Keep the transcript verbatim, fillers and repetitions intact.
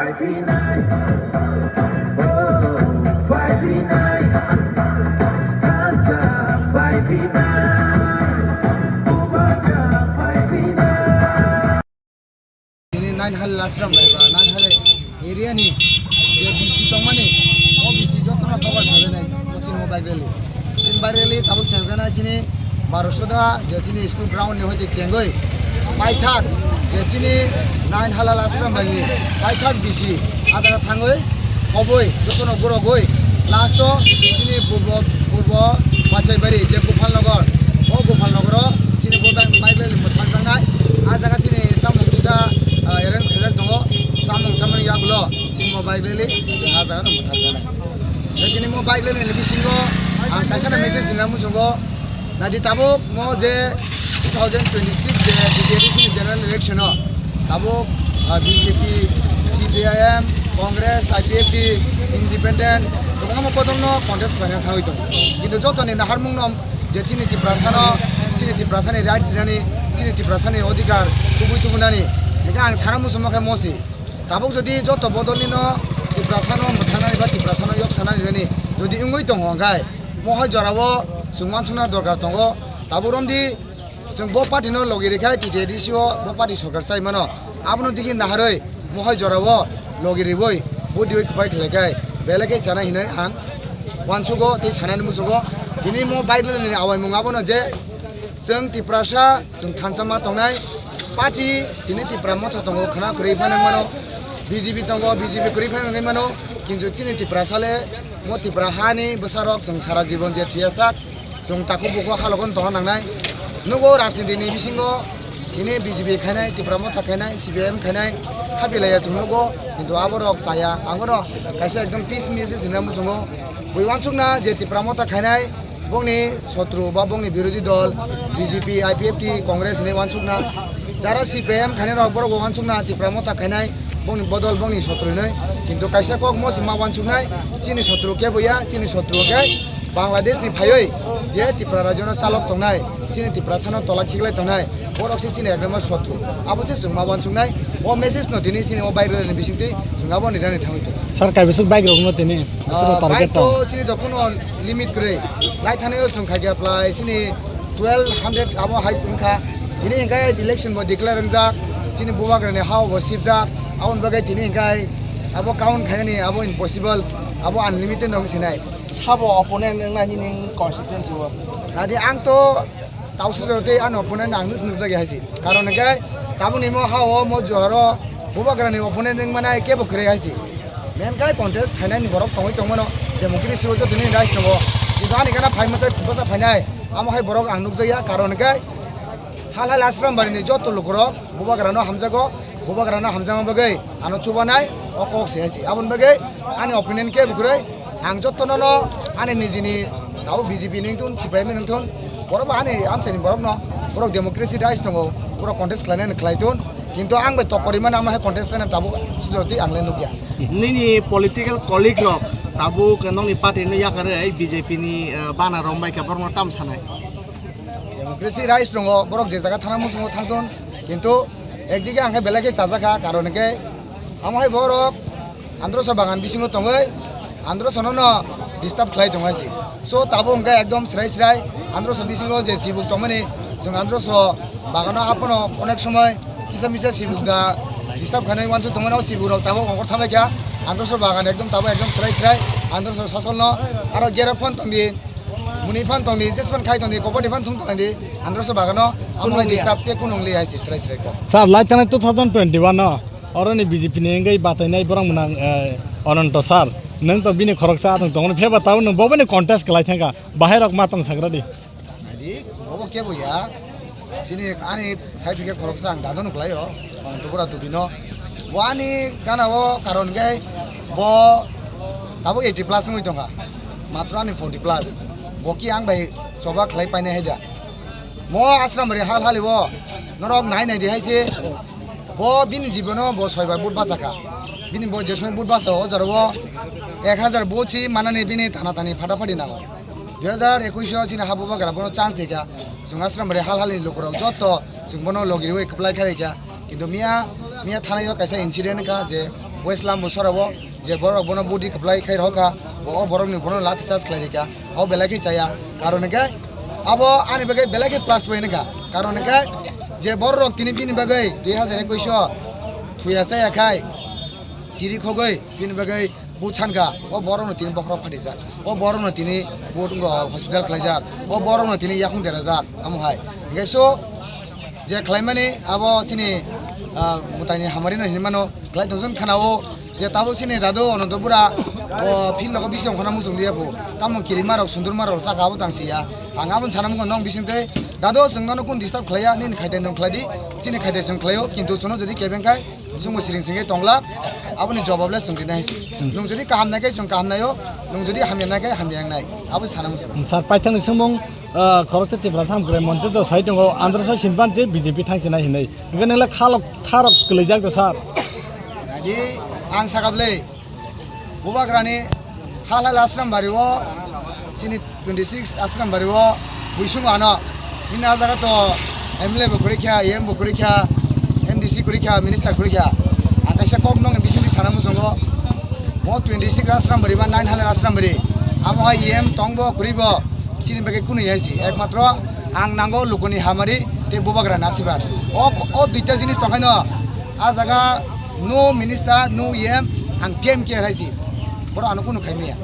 Nini nine hal last round bai ba, nine hal area ni je B C tongmani, o B C jotono cover khainai, o chini mobile rally. Chini mobile rally tabuk sengjaknai chini Barosoda, je chini school ground ni hoite chengoi. Paithak, je chini nine hal last round bai ni, paithak B C, a jaga thangoi, Oboi, jotono borok oi. Last o chini purbo, purbo Pachaibari, je Gopalnagar. O Gopalnagar o chini bo bike rally mwthangjaknai. A jaga chini chamung kisa, ah, arrange khaijak tongo. Chamung chamung yagulo chini bo bike rally chwng a jaga no mwthangjaknai. Tei chini bo bike rally ni bisingo ang kaisa no message rwna muchungo. Naidi tabuk mo je two thousand twenty-six je B J P ni general election o tabuk, ah, B J P, C P I M, Congress, I P F T, Independent, kwbangma bodolno contest khlaina thangwi tongo. Kintu jotoni naharmungno je chini Tiprasano, chini Tiprasani rights rinani, chini Tiprasani odhikar tubui tubunani, hingke ang sana muchungma khe mosi. Tabuk jodi joto bodolnino Tiprasano mwthangnani ba Tiprasano yok sanani rani jodi wngwi tongo hwnkhe, mohai jorao chwng uansukna dorkar tongo. Tabuk romdi chwng bo party no logi rikha, T T A D C o bo party sorkar chai mano. Abono digi naharwi mohai jorao logi riwi bo diwi kwbai khlai khai belai khe chana hinwi ang uansugo tei sanani muchungo. Tini mo bike rally ni awaimung abono je chwng Tiprasa chwng thansa ma tongnai party tini Tipra motha tongo khna kwrwi phano mano, B J P tongo, B J P kwrwi phano wngwi mano, kintu chini Tiprasa le mo Tipra hani bwsarok chwng sara jibon je thwiya sak, chwng takhuk bukhuk halogo tongna nangnai. Nugo rajniti ni bisingo tini B J P khainai, Tipra motha khainai, C P I M khainai, khapi laiya chwng nugo, kintu aborok chaya. Ang bono kaisa ekdom peace message hinwi muchungo. Bui uansukna je Tipra motha khainai, bongni sotru ba bongni birodhi dol B J P, I P F T, Congress hinwi uansukna. Jara C P I M khainai rok borok bo uansukna Tipra motha khainai bongni bodol bongni sotru hinwi. Kintu kaisa kok mo se ma uansuknai, chini sotru kebo ya, chini sotru khe Bangladesh ni phaiwi je Tipra rajyo no chalok tongnai, chini Tiprasano tola khiklai tongnai, borok se chini ekdom sotru. Abo se chwng ma uansuknai, o message no tini chini o bike rally ni bisingtwi chwng abo ni rani thangwi tongo. Sir, kaibisuk bike rokno tini Ah, target bike to tong. Chini to kuno limit kwrwi. Lai thani o chwng khaikha phlai chini twelve hundred amo hai wngkha. Tini hwnkhe election bo declare wngjak. Chini bubagrani ha bo sibjak. Aboni bagwi tini hwnkhe abo count khainani abo impossible. Abo unlimited no wngsinai. Sabo opponent wngna nini constituency o? Nadi ang to Tausi jora tei ani opponent ang nus nukjak ya hai se. Karon hwnkhe tabukni mo ha o mo juaro bubagrani opponent wng mano kebo kwrwi hai se. Main khe contest khainani borok tongwi tongmano democracy o jotoni rights tongo. Kintu ani gana phai masa bwsa phainai amo hai borok ang nukjak ya karon hwnkhe hal hai Lasram barini joto lukurok bubagrano hamjago. Bubagrano hamjakma bagwi ano chubanai o kok se hai se. Aboni bagwi ani opinion khe bwkrwi ang jotono no ani nijini tabuk B J P ni wngthun, C P I M ni wngthun, borok bo ani amchaini borok no, borok democracy rights tongo, borok contest khlainani khlai thun, kintu ang bai tokkori mani amo hai contest khlainani tabuk sujoti ang le nukya. Nini political colleague rok tabuk nokni party no yakarwi B J P ni, eh, bana rombai khe borokno tam sanai? Democracy rights tongo, borok je jaga thana muchungo thangthun, kintu ekdike ang khe belai khe chajakha, karon hwnkhe amo hai borok androso bagan bisingo tongwi androsono no disturb khlai tongo hai se. So tabuk hwnkhe ekdom srai srai androso bisingo je sibuk tongmani, chwng androso bagano haphano onek somoi kisa misa sibuk da disturb khainai uansuk tongmani, o sibuk rok tabuk ongkhor thambai kha. Androso bagan ekdom tabuk ekdom srai srai androso sosolno aro gera phone tongdi. Muni phan tongdi, jes phan khai tongdi, kobor di phan thung tongdi, androso bagano, amo hai disturb te kunung li hai se srai srai ko. Sir, lai thani two thousand twenty-one no, oroni B J P ni wngwi batainai borok mwnang, eh, Ananto sir. Nwng to bini khoroksa atwng tongmani pheba tabuk nwng bo bini contest khlai thangkha. Bahai rok ma tong sagra di. Naidi, bobo kebo ya. Chini ani side hwnkhe khoroksa ang dano nuklaio, ang tubura tubino. Bo ani gana o karon hwnkhe bo tabuk eighty plus wngwi tongkha. Matro ani forty plus. Bo ki ang bai choba khlai painai hai da. Mo Asrambari hal hali o norok nai nai di hai se. Bo bini jibono bo soibar but bachakha. Bini bo je somoi but bacha o jora o ek hazar but si manani bini thana thani phata phati nango. Dui hazar ekush o chini ha bubagra bono chance rikha. Chwng Asrambari hal hali lukurok joto chwng bono logi rwi kwplai kha rikha. Kintu miya, miya thanai o kaisa incident wngkha je West Lambo sora o je borok bono budi kwplai khai rokha, o borok ni bono lathi charge khlai rikha, o belai khe chaya. Karon hwnkhe abo ani bagwi belai khe plus point wngkha. Karon hwnkhe je borok tini bini bagwi dui hazar ekwis o thuya chaya khai chiri khogwi bini bagwi buchan kha, o borok no tini bokhorok phatijak, o borok no tini bud wngkha hospital khlaijak, o borok no tini yakung derajak amo hai. Hwnkhe so je khlaimani abo chini, ah, mwtaini hamari no hinwi mano, khlai tongchon khana o je tabuk chini dadu Ananto Bura o field logo bising khana muchung liya bo, tamo kirima rok sundurma rok saka abo tang siya. Ang aboni sana mukha nong bising tei dadu chwng nono kun disturb khlaiya, nini khaidai nung khlai di, chini khaidai chwng khlaio, kintu chwngno jodi kebeng khai chwngbo siring singwi tongla, aboni jobab le chwng rinai si. Nung jodi kaham nai khe chwng kaham naio, nung jodi hamya nai khe hamya wngnai, abo sana muchung. Sir, paithakni swngmung, ah, khoroksa Tipra Samkrai Montri to sai tongo, Andhra Sosini ban je B J P thangchinai hinwi. Hwnkhe nwngle khalok, kharok kwlaijak da, sir? Adi, ang sakable, Bubagrani hal hal Ashram Bari o, chini twenty six Ashram Bari o, buisung ano, bini a jaga to M L A bo kwrwi kha, E M bo kwrwi kha, M D C kwrwi kha, minister kwrwi kha. Ang kaisa kok nokni bisingtwi sana muchungo, mo twenty six Ashram Bari ba nine hal hal Ashram Bari, amo hai E M tongbo kwrwibo, chini bagwi kunu ya si, ekmatro ang nango lukuni hamari tei Bubagra nasibar. O, o duita jinis tongkhaino, a jaga no minister, no E M, ang D M K hai si. Borok ano kunu khaimaya.